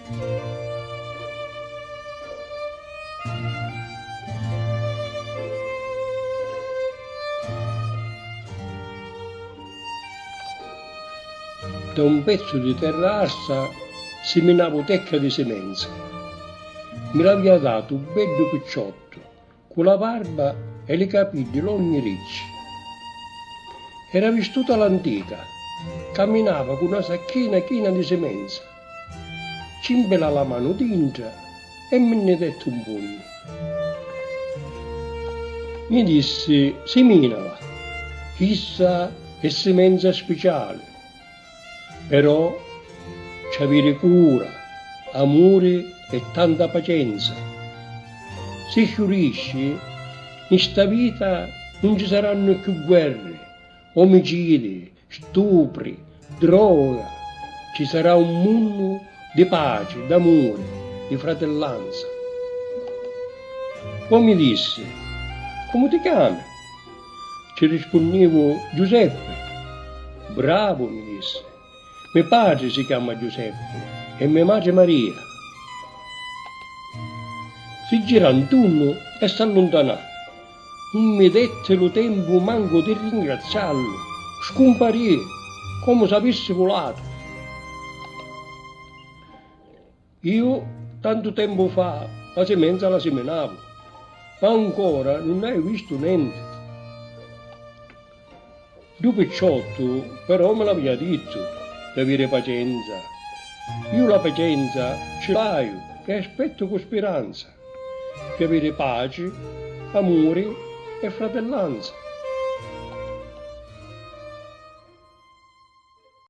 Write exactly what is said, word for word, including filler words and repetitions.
Da un pezzu di terra arsa siminavo tecca di simenza. Mi l'avia datu un beddu picciottu, cu la barba e li capiddi longhi ricci. Era vistutu a l'antica, caminava cu na sacchina china di simenza. Ci mpilà la manu dintra e mi nni detti un pugnu. Mi dissi: "Siminala, chissa è simenza spiciali." Però ci aviri cura, amuri e tanta pacenza. Si chiurisci, in sta vita nun ci sarannu cchiù guerri, omicidi, stupri, droga, ci sarà un munnu di paci, d'amuri, di fratillanza. Po' mi dissi: "Comu ti chiami?" Ci rispunnivu: "Giuseppi." "Bravu," mi dissi, "me patri si chiama Giuseppi e me matri Maria." Si gira ntunnu e s'alluntanà. Nun mi detti lu tempu mancu di ringraziallu, scumparì comu s'avissi vulatu. Iu tantu tempu fa la simenza la siminavu, ma ancora nun haiu vistu nenti. Ddu picciottu però mi l'avia dittu d'aviri pacenza. Iu la pacenza ci l'haiu e aspettu cu spiranza di aviri paci, amuri e fratellanza.